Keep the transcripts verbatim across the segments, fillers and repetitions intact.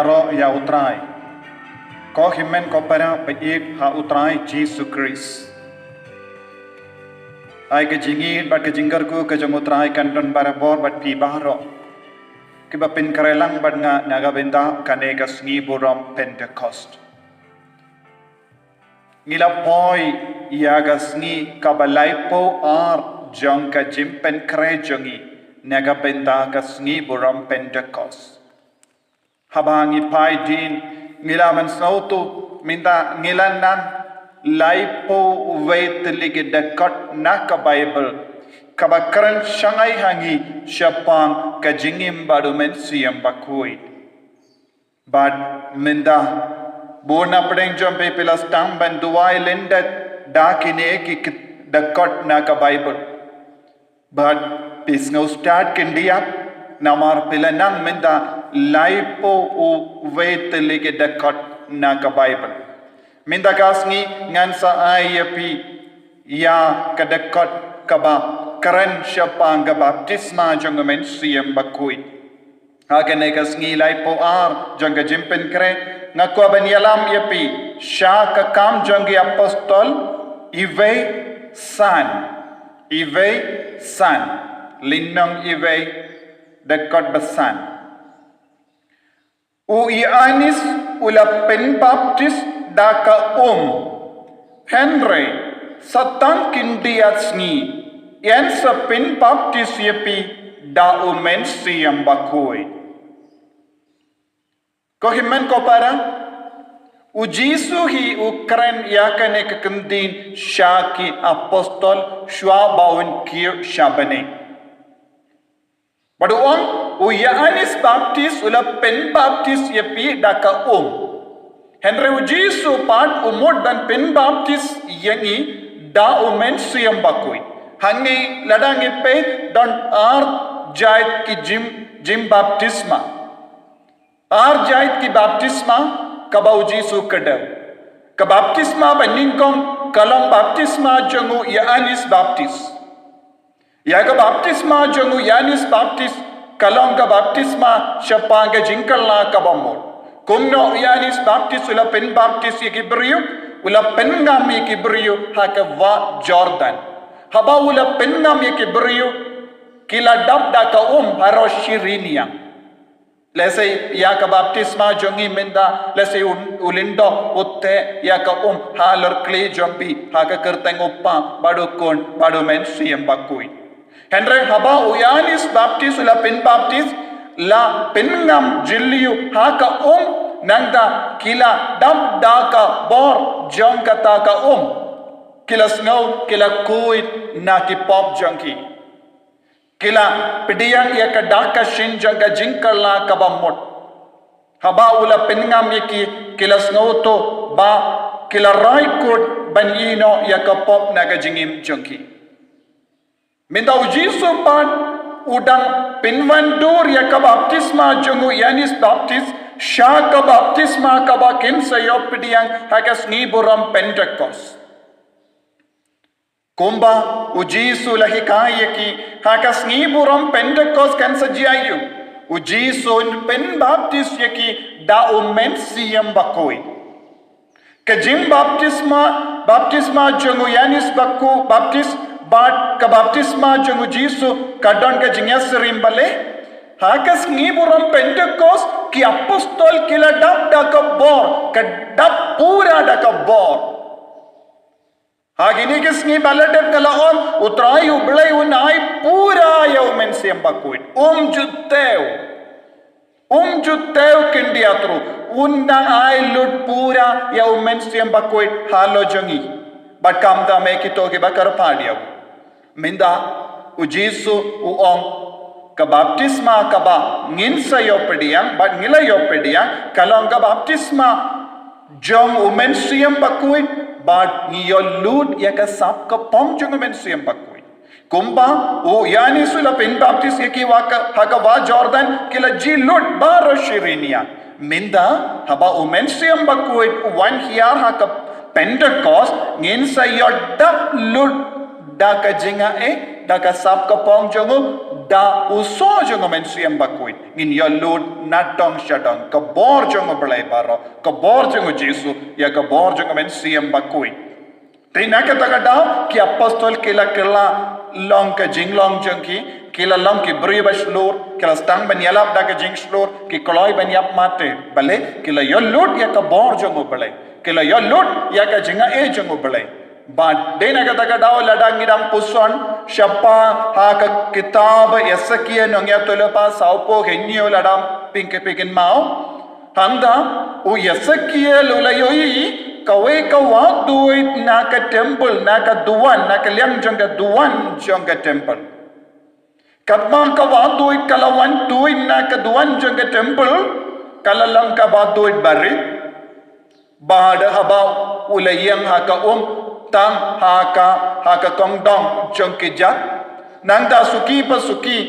Baroh ïa U Trai. Ko hynmen ko para ba ïeit ha U Trai Jisu Khrist. Ai ka jingïeit bad ka jingkyrkhu ka jong U Trai kan don barabor bad phi baroh kiba pynkhreh lang bad nga na ka bynta kane ka sngi burom Pentecost. Ngi la poi ïa ka sngi kaba laiphew ar jong ka jingpynkhreh jong ngi na ka bynta ka sngi burom Pentecost. Haba ngi phai dien ngi la mynsngew tu mynta ngi la nang laiphew wei tylli ki dkhot na ka Baibl kaba kren shangai ha ngi shaphang ka jingim bad U Mynsiem Bakhuid. Bad mynta bun na pdeng jong phi phi la sdang ban duwai lyndet da kine ki dkhot na ka Baibl. Bad phi sngew stad khyndiat namar phi la nang mynta laiphew wei tylli ki dkhot na ka Baibl. Mynta ka sngi ngan sa ai ïa phi ïa ka dkhot kaba kren shaphang ka baptisma jong U Mynsiem Bakhuid. Ha kane ka sngi laiphew ar jong ka jingpynkhreh nga kwah ban ïalam ïa phi sha ka Kam jong ki Apostol iwei san. Iwei san. Lynnong iwei dkhot ba san. U Ïoannis u la pynbaptis da ka um. Hynrei sa tang khyndiat sngi yn sa pynbaptis ïa phi da U Mynsiem Bakhuid. Ko hynmen ko para, U Jisu hi u kren ïa kane ka kyntien sha ki apostol shuwa ba un kiew sha bneng. Bad u ong, u Ïoannis Baptis u la pynbaptis ïa phi da ka um. Hynrei U Jisu pat u mut ban pynbaptis ïa ngi da U Mynsiem Bakhuid. Hangne lada ngi peit don ar jait ki jing, jingbaptisma. Ar jait ki baptisma kaba U Jisu kdew. Ka baptisma ba nyngkong ka long baptisma jong u Ïoannis Baptis. Ïa ka baptisma jong u Ïoannis Baptis ka long ka baptisma shaphang ka jingkylla kaba mut. Kumno u Ïoannis Baptis u la pynbaptis ïa ki briew, u la pynngam ïa ki briew ha ka wah Jordan. Haba u la pynngam ïa ki briew, ki la dap da ka um haroh shi ri niang. Lehse ïa ka baptisma jong ngi mynta, lehse u, u lyngdoh u teh ïa ka um halor khlieh jong phi, ha ka kyrteng U Kpa bad U Khun bad U Mynsiem Bakhuid. Hynrei haba u Ïoannis Baptis u la pynbaptis, la pynngam jylliew ha ka um, nangta ki la dap da ka bor jong kata ka um. Ki la sngew, ki la khuid na ki pop jong ki. Ki la pdiang ïa ka dak ka shin jong ka jingkylla kaba mut. Haba u la pynngam ïa ki, ki la sngewthuh ba ki la rai kut ban ïehnoh ïa ka pop na ka jingim jong ki. Mynta u Jisu pat u dang pynwandur ïa ka baptisma jong u Ïoannis Baptis sha ka baptisma kaba kin sa ïoh pdiang ha ka sngi burom Pentecost. Kumba u Jisu la hikai ïa ki, ha ka sngi burom Pentecost kan sa jia ïa u, u Jisu un pynbaptis ïa ki da u Mynsiem Bakhuid. Ka jingbaptisma, baptisma jong u Ïoannis Bakhu, Baptis, bad ka baptisma jong u Jisu ka don ka jingïasyriem balei? Ha ka sngi burom Pentecost ki apostol ki la dap da ka bor, ka dap pura da ka bor. Ha kine ki sngi ba la dep ka la ong, U Trai U Blei un ai pura ïa u Mynsiem Bakhuid. Um ju thew. Um ju thew khyndiat ruh. Un dang ai lut pura ïa u Mynsiem Bakhuid halor jong ngi. Bad kumta me kito kiba kyrpad ïa u. Mynta u Jisu u ong ka baptisma kaba ngin sa ïoh pdiang, bad ngi la ïoh pdiang, ka long ka baptisma jong u Mynsiem Bakhuid, bad ngi ïoh lut ïa ka sap ka phong jong u Mynsiem Bakhuid. Kumba u Ïoannis u la pynbaptis ïa ki ha ka, ha ka wah Jordan, ki la ju lut baroh shi ri niang. Mynta haba u Mynsiem Bakhuid u wan hiar ha ka Pentecost, ngin sa ïoh dap lut da ka jingaiei, da ka sap ka phong jong u, da u soh jong u Mynsiem Bakhuid. Ngin ïa lut na dong sha dong, ka bor jong u Blei baroh, ka bor jong u Jisu, ïa ka bor jong u Mynsiem Bakhuid. Te na kata ka daw, ki apostol ki la kylla long ka jinglong jong ki, ki la long ki briew ba shlur, ki la sdang ban ïalap da ka jingshlur, ki kloi ban ïap martyr. Balei, ki la ïa lut ïa ka bor jong u Blei. Ki la ïa lut ïa ka jingai jong u Blei. Bad dei na kata ka daw lada ngi dang puson shaphang ha ka kitab Esekiel nongïathuhlypa sawphew hynñiew lada phin kynmaw. Hangta u Esekiel u la ïohi kawei ka wahduid na ka temple, na ka duwan, na ka liang jong ka duwan jong ka temple. Katba ka wahduid ka la wan tuid na ka duwan jong ka temple, ka la long ka wahduid barit. Bad haba u la ïeng ha ka um, tang ha ka, ha ka kongdong jong ki jat. Nangta suki pa suki,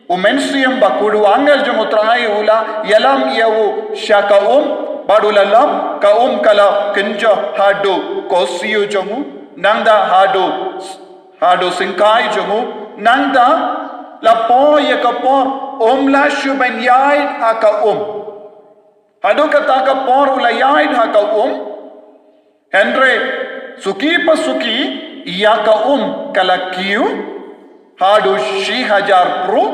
u Mynsiem Bakhuid, u angel jong u Trai u la ïalam ïa u sha ka um, bad u la lam, ka um ka la kynjoh haduh ko siew jong u, nangta haduh, haduh syngkai jong u, nangta la poi ïa ka por, um lah shuh ban ïaid ha ka um. Haduh kata ka por u la ïaid ha ka um, hynrei suki pa suki ïa ka um ka la kiew, haduh shi hajar pruh,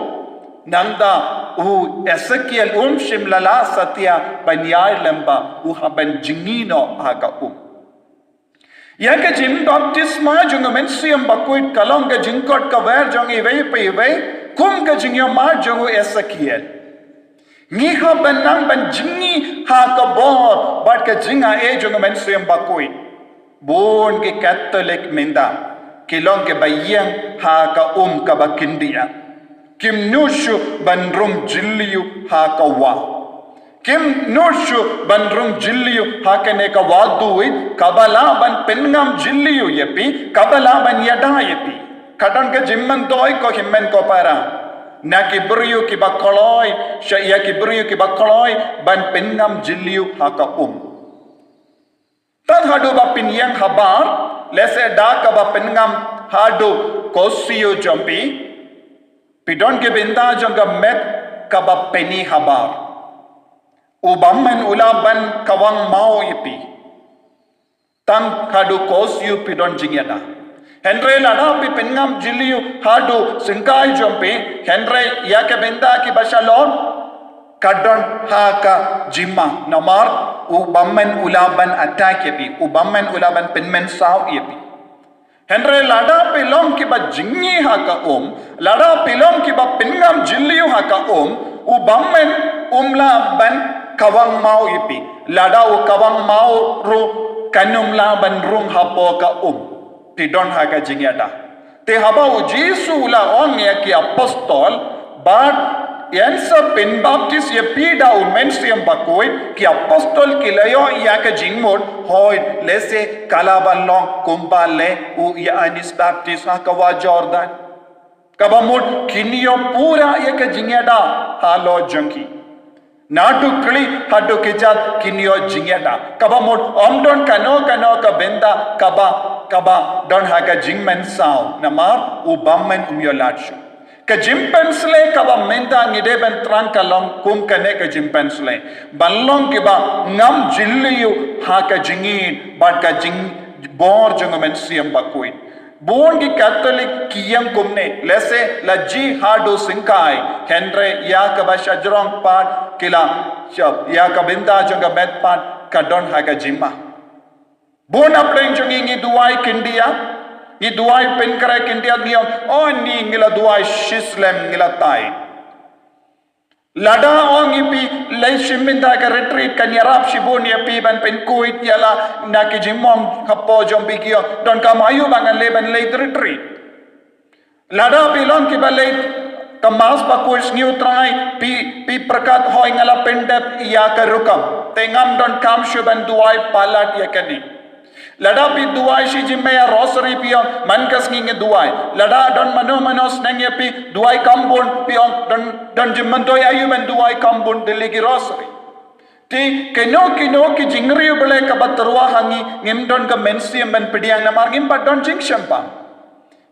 nangta u Esekiel um shym la lah satia ban ïaid lyngba, u hap ban jngi noh ha ka um. Ïa ka jingbaptisma jong u Mynsiem Bakhuid ka long ka jingkot ka wer jong iwei pa iwei, kum ka jingïamad jong u Esekiel. Ngi hap ban nang ban jngi ha ka bor bad ka jingai jong u Mynsiem Bakhuid. Bun ki Katholik mynta ki long kiba ïeng ha ka um kaba khyndiat. Kim nud shuh ban rung jylliew ha ka wah. Kim nud shuh ban rung jylliew ha kane ka wahduid kaba lah ban pynngam jylliew ïa phi, kaba lah ban ïada ïa phi. Ka don ka jingmyntoi ko hynmen ko para na ki briew kiba kloi, sha ïa ki briew kiba kloi ban pynngam jylliew ha ka um. Tang haduh ba phin ïeng habar, lehse da kaba pynngam haduh ko siew jong phi, phi don ki bynta jong ka met kaba pyni habar. U bymman u lah ban kawang maw ïa phi. Tang haduh ko siew phi don jingïada. Hynrei lada phi pynngam jylliew haduh syngkai jong phi, hynrei ïa ka bynta kiba shalor, ka don ha ka jingma, namar u bymman u lah ban attack ïa phi, u bymman u lah ban pynmynsaw ïa phi. Hynrei lada phi long kiba jngi ha ka um, lada phi long kiba pynngam jylliew ha ka um, u bymman um lah ban kawang maw ïa phi. Lada u kawang maw ruh kan ym lah ban rung hapoh ka um. Phi don ha ka jingïada. Te haba u Jisu u la ong ïa ki apostol, bad ïa sa pynbaptis ïa phi da u Mynsiem Bakhuid, ki apostol ki la ïoh ïa ka jingmut, hooid, lehse ka lah ban long kumba leh u Ïoannis Baptis ha ka wah Jordan. Kaba mut kin ïoh pura ïa ka jingïada halor jong ki. Naduh khlieh haduh kjat kin ïoh jingïada. Kaba mut ym don kano kano ka bynta kaba, kaba don ha ka jingmynsaw, namar u bymman um ïoh lad shuh. Ka jingpynsleh kaba mynta ngi dei ban thrang ka long kum kane ka jingpynsleh. Ban long kiba ngam jylliew ha ka jingïeit bad ka jingbor jong u Mynsiem Bakhuid. Bun ki Katholik ki ïeng kumne, lehse la jia haduh syngkai, hynrei ïa kaba shajrong pat ki la, ïa ka bynta jong ka met pat ka don ha ka jingma. Bun hapdeng jong ngi ngi duwai khyndiat, ngi duwai pynkhreh khyndiat, ngi ong, oh ni ngi la duwai shislem ngi la tai. Lada ong ïa phi, leit shim mynta ka retreat kan ïarap shibun ïa phi ban pynkhuid ïa la na ki jingmong hapoh jong phi ki ong, donkam aïu ba ngan leit ban leit retreat. Lada phi long kiba leit ka Mass bakhuid Sngi U Trai, phi, phi pyrkhat hooid nga la pyndep ïa ka rukom. Te ngam donkam shuh ban duwai palat ïa kane. Lada phi duwai shi jingmia rosary phi ong man ka sngi ngi duwai. Lada don mano mano sneng ïa phi duwai khambun phi ong don, don jingmyntoi aïu ban duwai khambun tylli ki rosary. Te kino kino ki jingriewblei kaba tyrwa ha ngi ngim don ka mynsiem ban pdiang namar ngim pat don jingshemphang.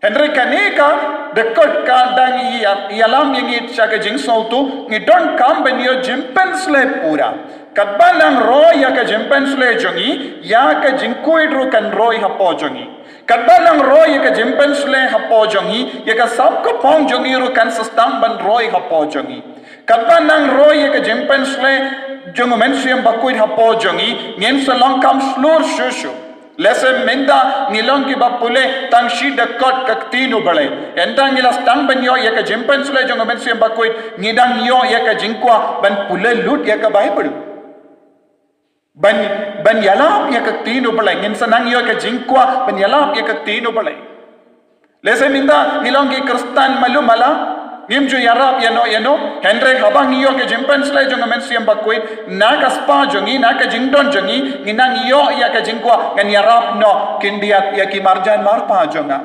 Hynrei kane ka dkhot ka dang ïa-, ïalam ïa ngi sha ka jingsngewthuh, ngi donkam ban ïoh jingpynshlei pura. Katba nang roi ïa ka jingpynshlei jong ngi, ïa ka jingkhuid ruh kan roi hapoh jong ngi. Katba nang roi ïa ka jingpynshlei hapoh jong ngi, ïa ka sap ka phong jong ngi ruh kan sa sdang ban roi hapoh jong ngi. Katba nang roi ïa ka jingpynshlei jong u Mynsiem Bakhuid hapoh jong ngi, ngin sa long kam shlur shuh shuh. Lehse mynta ngi long kiba pule tang shi dkhot ka ktien u Blei. Hynda ngi la sdang ban ïoh ïa ka jingpynshlei jong u Mynsiem Bakhuid, ngi dang ïoh ïa ka jingkwah ban pule lut ïa ka Baibl. Ban, ban ïalap ïa ka ktien u Blei, ngin sa nang ïoh ka jingkwah ban ïalap ïa ka ktien u Blei. Lehse mynta ngi long ki Khristan malu mala, ngim ju ïarap ïano ïano, hynrei haba ngi ïoh ka jingpynshlei jong u Mynsiem Bakhuid, na ka spah jong ngi, na ka jingdon jong ngi, ngi nang ïoh ïa ka jingkwah, ngan ïarap noh khyndiat ïa ki marjan marpa jong nga.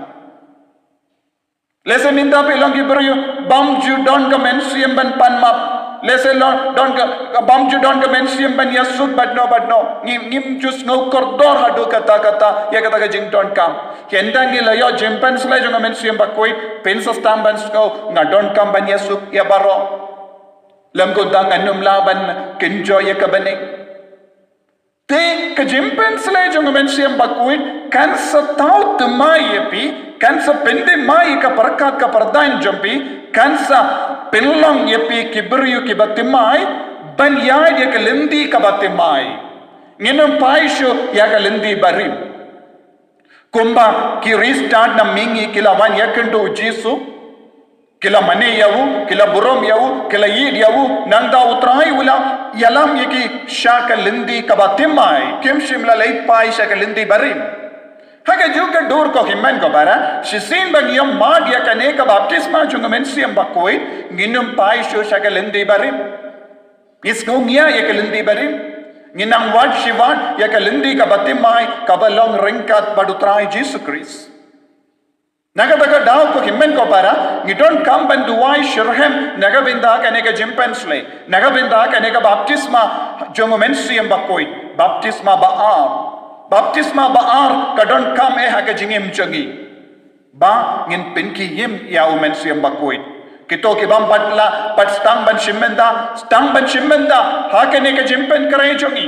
Lehse mynta phi long ki briew bym ju don ka mynsiem ban pan map. Lehse long don ka, bym ju don ka mynsiem ban ïasuk bad no bad no. Ngim, ngim ju sngew kordor haduh katta katta ïa kata ka jingdonkam. Hynda ngi la ïoh jingpynshlei jong u Mynsiem Bakhuid, phin sa sdang ban sngew nga donkam ban ïasuk ïa baroh. Lymda ngan ym lah ban kynjoh ïa ka bneng. Te ka jingpynshlei jong u Mynsiem Bakhuid kan sa thaw thymmai ïa phi, kan sa pynthymmai ïa ka pyrkhat ka pyrdan jong phi, kan sa pynlong ïa phi ki briew kiba thymmai, ban ïaid ïa ka lynti kaba thymmai. Ngin ym phai shuh ïa ka lynti barim. Kumba ki riewstad na mihngi ki la wan ïakynduh u Jisu, ki la mane ïa u, ki la burom ïa u, ki la ïeit ïa u, nangta u Trai u la ïalam ïa ki sha ka lynti kaba thymmai, kim shym la leit phai sha ka lynti barim. Ha kajuh ka dur ko hynmen ko para, shisien ba ngi ïoh mad ïa kane ka baptisma jong u Mynsiem Bakhuid, ngin ym phai shuh sha ka lynti barim. Ngi sngew ngiah ïa ka lynti barim. Ngi nang wad shi wad ïa ka lynti kaba thymmai kaba long ryngkat bad u Trai Jisu Khrist. Na kata ka daw ko hynmen ko para, ngi donkam ban duwai shitrhem na ka bynta kane ka jingpynshlei, na ka bynta kane ka baptisma jong u Mynsiem Bakhuid, baptisma ba ar. Baptisma ba ar ka donkam eh ha ka jingim jong ngi. Ba ngin pynkhie im ïa u Mynsiem Bakhuid. Kito ki bym pat lah pat sdang ban shim bynta, sdang ban shim bynta ha kane ka jingpynkhreh jong ngi.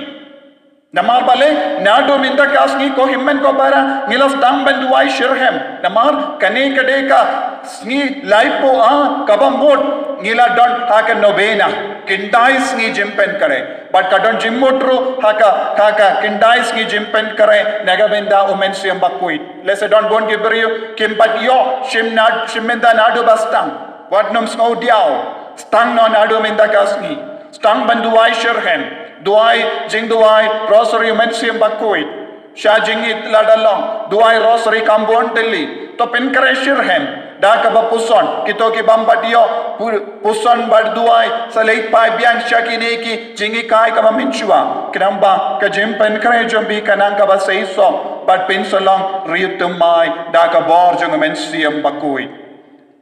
Namar balei, naduh mynta ka sngi ko hynmen ko para, ngi la sdang ban duwai shitrhem. Namar kane ka dei ka sngi laiphew ar kaba mut ngi la don ha ka novena, khyndai sngi jingpynkhreh. Bad ka don jingmut ruh ha ka, ha ka khyndai sngi jingpynkhreh na ka bynta u Mynsiem Bakhuid. Lehse don bun ki briew kim pat ïoh shim na, shim mynta naduh ba sdang. Wat nym sngew diaw. Sdang noh naduh mynta ka sngi. Sdang ban duwai shitrhem. Duwai, jingduwai, rosary u Mynsiem Bakhuid. Sha jingïeit lada long, duwai rosary kam bun tylli. To pynkhreh shitrhem da kaba puson, kito ki bym pat ïoh pu-, puson bad duwai, sa leit phai biang sha kine ki jinghikai kaba mynshuwa. Khnang ba ka jingpynkhreh jong phi kan nang kaba seisoh, bad phin sa long riew thymmai da ka bor jong u Mynsiem Bakhuid.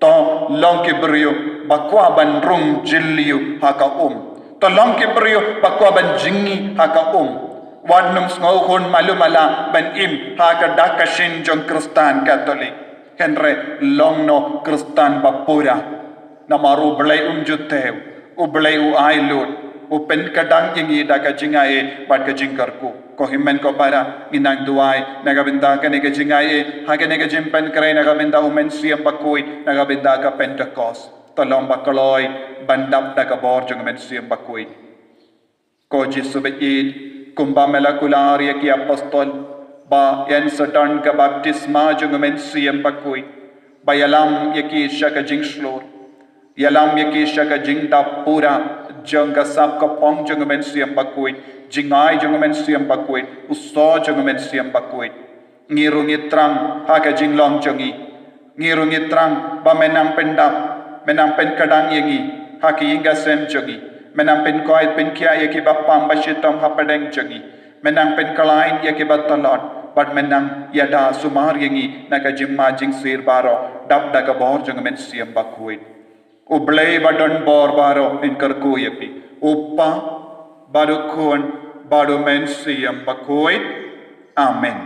To long ki briew ba kwah ban rung jylliew ha ka um. To long ki briew ba kwah ban jngi ha ka um. Wat nym sngew hun malu mala ban im ha ka dak ka shin jong Khristan Katholik. Hynrei long noh Khristan ba pura. Namar u Blei um ju thew, u Blei u ai lut, u pynkdang ïa ngi da ka jingai bad ka jingkyrkhu. Ko hynmen ko para, ngi nang duwai na ka bynta kane ka jingai, ha kane ka jingpynkhreh na ka bynta u Mynsiem Bakhuid, na ka bynta ka Pentekost. To long ba kloi ban dap da ka bor jong u Mynsiem Bakhuid. Ko Jisu ba ïeit, kumba me la kular ïa ki apostol ba yn sa don ka baptisma jong u Mynsiem Bakhuid, ba ïalam ïa ki sha ka jingshlur. Ïalam ïa ki sha ka jingdap pura jong ka sap ka phong jong u Mynsiem Bakhuid, jingai jong u Mynsiem Bakhuid, u soh jong u Mynsiem Bakhuid. Ngi ruh ngi thrang ha ka jinglong jong ngi. Ngi ruh ngi thrang ba men nang pyndap, men nang pynkdang ïa ngi ha ki ïing ki sem jong ngi. Men nang pynkoit pynkhiah ïa ki bapam bashitom hapdeng jong ngi. Men nang pynkhlaiñ ïa ki batlot, bad men nang ïada sumar ïa ngi na ka jingma jingsir baroh, dap da ka bor jong u Mynsiem Bakhuid. U Blei ba don bor baroh un kyrkhu ïa phi. U Kpa, bad u Khun, bad u Mynsiem Bakhuid. Amen.